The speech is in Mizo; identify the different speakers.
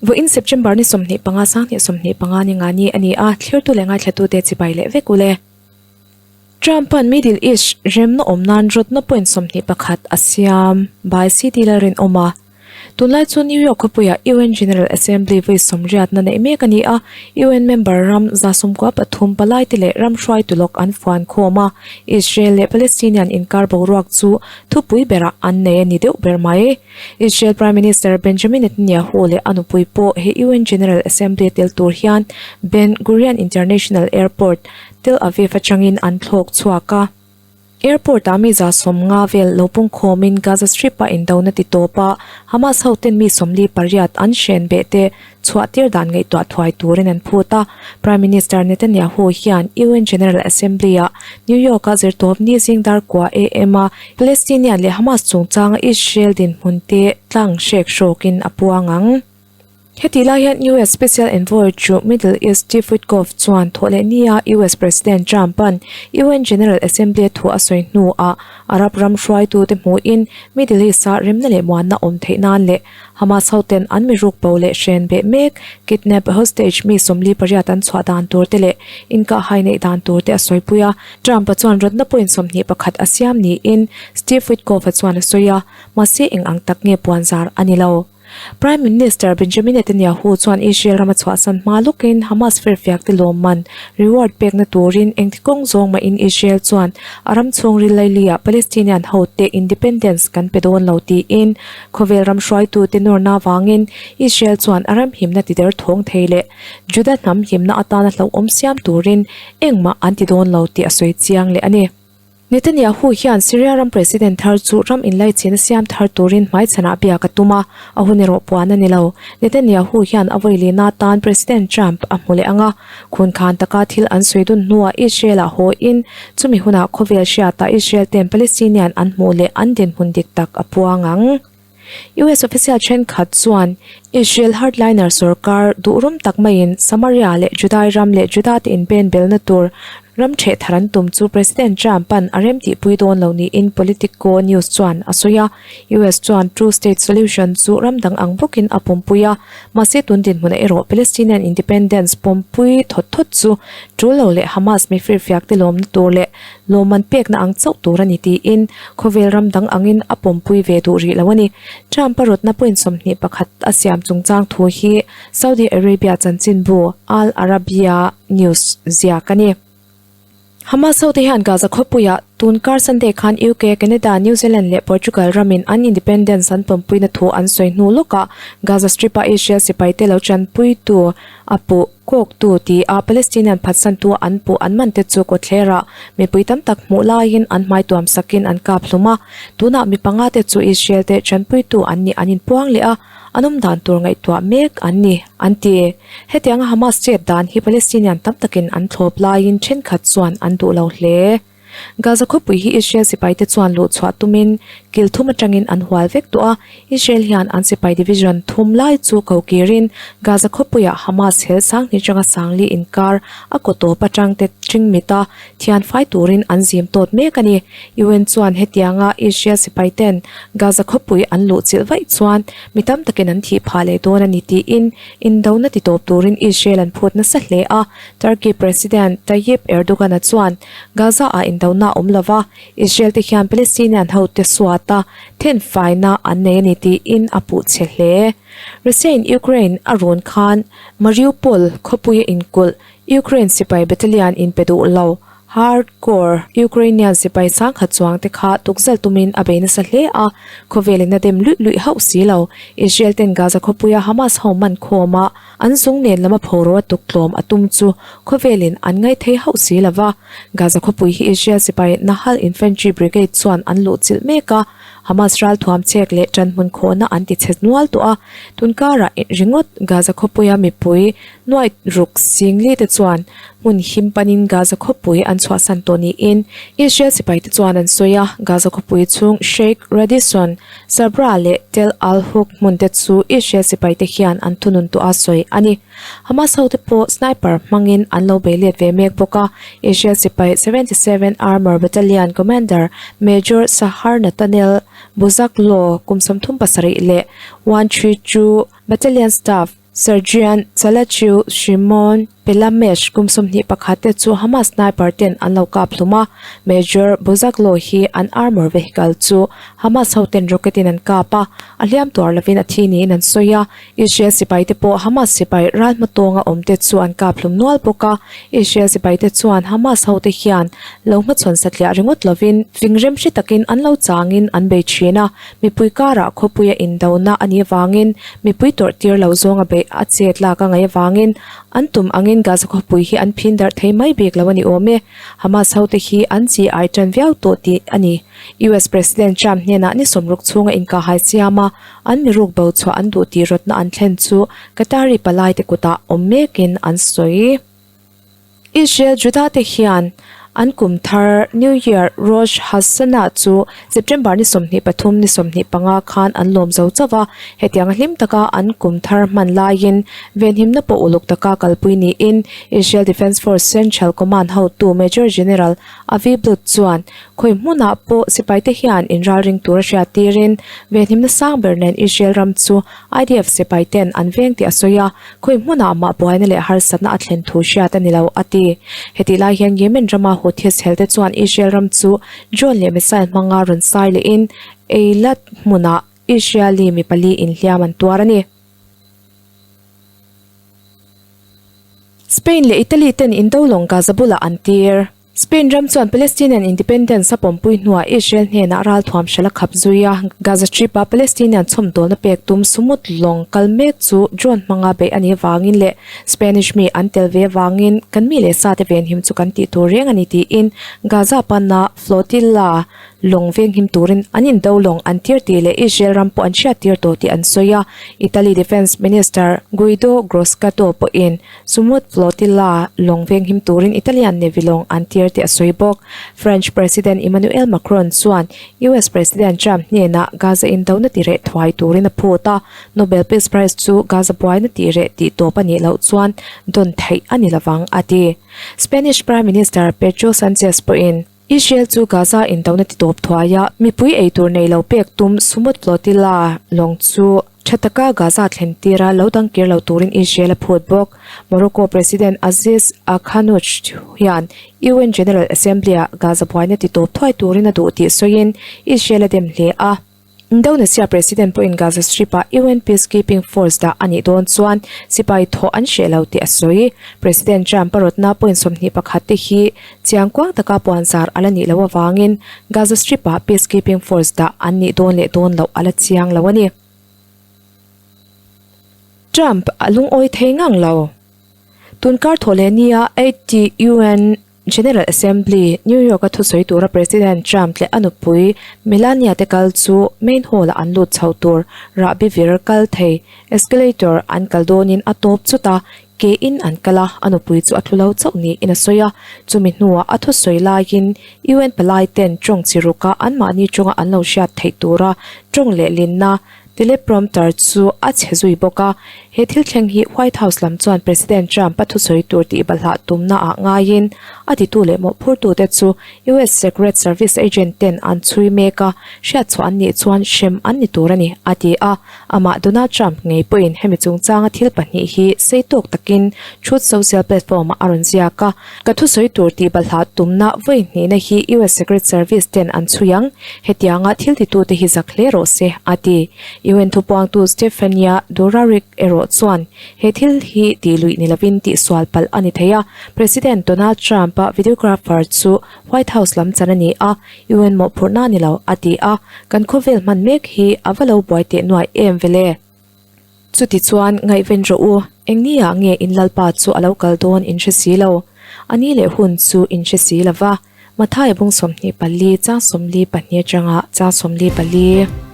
Speaker 1: Vawiin September ni 25 2025 ni nga ni a ni a, thlirtu leh ngaithlatute chibai leh vek ule. Trump-a'n Middle East remna awm nan rawtna point 21 a siam by CT Lalrinawm a. Tunlai chu New York khawpuiah UN General Assembly vawi sawmriatna neih mek a ni a, UN member ram 73 palaite leh ram hruaitu lawk an fuan khawm a, Israel leh Palestinian inkar boruak chu thupui berah an nei a ni deuh ber mai. Israel Prime Minister Benjamin Netanyahu leh a nupui pawh he UN General Assembly tel tur hian Ben Gurion International Airport, Tel Aviv atangin an thlawk chhuak a. Airport-ah mi 150 vel lo pungkhawmin Gaza Strip-a indona ti tawp a, Hamas hoten mi 48 an hren beh te chhuah tir dan ngaihtuah thuai turin an phut a. Prime Minister Netanyahu hian UN General Assembly-ah New York-a zirtawp ni zing dar kua AM-a Palestinian leh Hamas chungchanga Israel dinhmun te tlang hrek hrawkin a puang ang. Hetih lai hian US Special Envoy chu Middle East Steve Witkoff chuan thawhleh nia US President Trump-a'n UN General Assembly-a thu a sawi hnuah Arab ram hruaitute hmuhin Middle East-a remna leh muanna awm theih nan leh Hamas hoten an mi ruk bo leh hren beh mek kidnap hostage mi 48 an chhuah dan tur te leh inkahhai neih dan tur te a sawipui a. Trump-a chuan rawtna point 21 a siam niin Steve Witkoff-a chuan a sawi a, mahse eng ang tak nge puanzar a ni lo. Prime Minister Benjamin Netanyahu chuan Israel rama chhuahsan hma lawkin Hamas firfiak te lawmman, reward, pekna turin engti kawng zawng mahin Israel chuan a ram chhungril lailiah Palestinian hote independence kan pe dawn lo tiin khawvel ram hruaitute nawrna avangin Israel chuan a ram himna tider thawng thei leh Juda hnam himna atana hlauhawm siam turin engmah an ti dawn lo tih a sawi chiang leh a ni. Netanyahu hian Syria ram president thar chu ram inlaichin a siam thar turin hmaichhanah biak a tum a, a hun erawh puan a ni lo. Netanyahu hian a vawi lina tan President Trump a hmu leh ang a, khunkhan taka thil an sawi dun hnuah Israel-ah haw in, chumi hunah khawvel hriatah Israel ten Palestinian an hmuh leh an dinhmun dik tak a puang ang. US official thenkhat chuan Israel hardliner sorkar duhrum tak maiin Samaria leh Judai ram leh Juda te inben belna tur ram theh thar an tum chu President Trump-a'n a remtihpui dawn lo niin Politico News chuan a sawi a. US chuan two state solution chu ram dang ang bawkin a pawmpui a, mahse tun dinhmunah erawh Palestinian independence pawmpui thawt thawt chu tul lo leh Hamas mifirfiak te lawmna tur leh Lawmman pekna ang chauh tur a ni tiin khawvel ram dang angin a pawmpui ve duh rih lo a ni. Trump-a rawtna point 21 a siam chungchang thu hi Saudi Arabia chanchinbu Al Arabiya News ziak a ni. Hamas hote hian Gaza khawpuiah tun kar Sunday khan UK, Canada, New Zealand leh Portugal ramin an independence an pawmpuina thu an sawi hnu lawkah Gaza Strip-a Israel sipaite lo tanpuitu a puh. Kawktu ti a Palestinian phatsantu an puh an man te chu kawtthlerah mipui tam tak hmuh laiin an hmai tuam sakin an kap hlum a, tunah mi panga te chu Israel te tanpuitu an nih an inpuang leh a, an awm dan tur ngaihtuah mek an ni, an ti. Hetianga Hamas chet dan hi Palestinian tam takin an thlawp laiin thenkhat chuan an duh lo hle. Gaza khawpui hi Israel sipaite chuan luh chhuah tumin kil thum atangin an hual vek tawh a, Israel hian an sipai division thum lai chu ko kirin Gaza khawpuiah Hamas hel sanghnih atanga sangli inkar a kaw tawp atangte ṭingmit a, thian fai turin an zim tawt mek a ni. UN chuan hetianga Israel sipaiten Gaza khawpui an luh chilh vaih chuan mi tam takin an thih phah leh dawn a ni tiin indona ti tawp turin Israel an phut nasa hle a, Turkey President Tayyip Erdogan-a chuan Gaza-ah indona a awm lo va, Israel te hian Palestinian hote suata thenfaina an nei a ni tiin a puh chhe hle. Russia-in Ukraine a rawn khan Mariupol khawpuia inkulh Ukraine sipai battalion inpe duh lo, hardcore Ukrainian sipai sangkhat chuang te kha tukzal tumin a bei nasa hle a, khawvelin a dem luih luih hauh si lo. Israel ten Gaza khawpuia Hamas ho man khawma An zung nen lama phoro a tuk tlawm a tum chu khawvelin an ngaih thei hauh si lo va. Gaza khawpui hi Israel sipai Nahal Infantry Brigade chuan an luh chilh mek a, Hamas ralthuam chek leh ṭanhmun khawhna an ti chhe nual tawh a. Tunkarah ringawt Gaza khawpuia mipui nuaih ruk singli te chuan hmun him panin Gaza khawpui an chhuahsan tawh niin Israel sipaite chuan an sawi a. Gaza khawpui chhung Sheikh Radisson Sabra leh Tel al-Huk hmun te chu Israel sipaite hian an thunun tawh a sawi a ni. Hamas hote pawh sniper hmangin an lo bei let ve mek bawk a. Israel sipai 77 Armour Battalion Commander Major Sahar Natanel Buzaglo kum 37 leh 132 Battalion Staff. Sergeant Chalachiu Shimon Pelamesh kum 21 te chu Hamas sniper ten an lo kap hlum a, Major Buzaglo hi an armour vehicle chu Hamas ho ten rocket in an kap a, a hliam tuar lovin a thi niin an sawi a. Israel sipai te pawh Hamas sipai ral hmatawnga awm te chu an kap hlum nual bawk a, Israel sipai te chuan Hamas ho te hian lo hmachhawn satliah ringawt lovin fing rem hre takin an lo changin an bei thin a, mipui karah khawpuia indona a nih avangin mipui tawrh tir lo zawnga beih a chet lak a ngaih avangin an tum angin Gaza khawpui hi an phin darh thei mai bik lo a ni awm e. Hamas ho te hi an chi ai tan viau tawh tih a ni. US President Trump hnenah ni sawmruk chhunga inkahhai siam a, an miruk bo chhuah an duh tih rawtna an thlen chu Qatari palaite kutah awm mekin an sawi. Israel Juda te hian an kum thar New Year Rosh Hashanah chu September ni 23 ni 25 khan an lawm zo chauh a, hetiang hlim taka an kum thar hman laiin venhimna pawh uluk taka kalpui niin Israel Defence Force Central Command hotu Major General Avi Blut chuan khawi hmunah pawh sipaite hian inralring tur a hriat tirin venhimna sang ber nen Israel ram chu IDF sipai ten an veng tih a sawi a, khawi hmunah mah buaina leh harsatna a thlen thu hriat a ni lo, a ti. Hetih lai hian Yemen rama Houthis helte chuan Israel ram chu drone leh missile hmanga rawn sai lehin Eilat hmunah Israeli mi pali inhliam an tuar a ni. Spain leh Italy ten indo lawng Gaza bulah an tir. Spain ram chuan Palestinian independence a pawmpui hnuah Israel hnenah ralthuam hralh a khap zui a, Gaza Strip-a Palestinian chhawmdawlna pek tum Sumut lawng kal mek chu drone hmanga beih a nih avangin leh Spanish mi an tel ve avangin kan mi leh sate venhim chu kan tih tur reng a ni tiin Gaza pana flotilla lawng venghim turin an indo lawng an tir tih leh Israel ram pawh an hriattir tawh tih an sawi a, Italy Defence Minister Guido Groscato pawhin Sumut Flotilla lawng venghim turin Italian Navy lawng an tir tih a sawi bawk. French President Emmanuel Macron chuan US President Trump hnenah Gaza indona ti reh thuai turin a phut a, Nobel Peace Prize chu Gaza buaina ti reh tih tawp a nih loh chuan dawn theih a ni lovang, a ti. Spanish Prime Minister Pedro Sanchez pawhin Israel chu Gaza indona ti tawp thuai a, mipui eitur nei lo pek tum Sumut Flotilla lawng chu tha taka Gaza thlen tira lo dangkir lo turin Israel a phut bawk. Morocco President Aziz Akhannouch hian UN General Assembly-ah Gaza buaina ti tawp thuai turin a duh tih sawiin Israel a dem hle a. Indonesia President pawhin Gaza Strip-ah UN Peacekeeping Force dah a nih dawn chuan sipai thawh an hreh lo tih a sawi. President Trump a rawtna point 21 te hi chiang kuang taka puanzar a la nih loh avangin Gaza Strip-ah Peacekeeping Force dah an nih dawn leh dawn loh a la chiang lo a ni. Trump a lungawi thei ngang lo. Tunkar thawh leh nia 80 UN General Assembly, New York-a thusawi tura President Trump leh a nupui Melania te kal chu main hall-ah an lut chho tur rahbi vir kal thei escalator an kal dawnin a tawp chut a, ke in an kal a, a nupui chu a thu lo chauh niin a sawi a. Chumi hnuah a thusawi laiin UN palai ten tawng chi ruka anmahni tawnga an lo hriat theih tura tawng lehlinna Teleprompter chu a chhe zui bawk a, he thil thleng hi White House lam chuan President Trump a thusawi tur tih balhah tumna ah ngaiin a titu leh mawhphurtute chu US Secret Service agent ten an chhui mek a, hriatchhuah an nih chuan hrem an ni tur a ni, a ti a. Amah Donald Trump ngei pawhin hemi chungchanga thil pahnih hi sei tawk takin Truth Social platform ah a rawn ziak a, Ka thusawi tur tih balhah tumna vawi hnihna hi US Secret Service ten an chhui ang, hetianga thil titute hi zak hle rawh se, a ti. UN thupuangtu Stefania Durarik erawh chuan he thil hi tih luih ni lovin tihsual palh a ni thei a, President Donald Trump-a videographer chu White House lam chan a ni a, UN mawhphurhna a ni lo, a ti a, kan khawvel hman mek hi a va lo buai teh nuaih em vele. Chutichuan, ngaihven rawh u, engniah nge in Lalpa chu a lo kal dawn in hre si lo? A ni leh hun chu in hre si lo va. Mathaia bung 24, chang 42 atanga chang 44.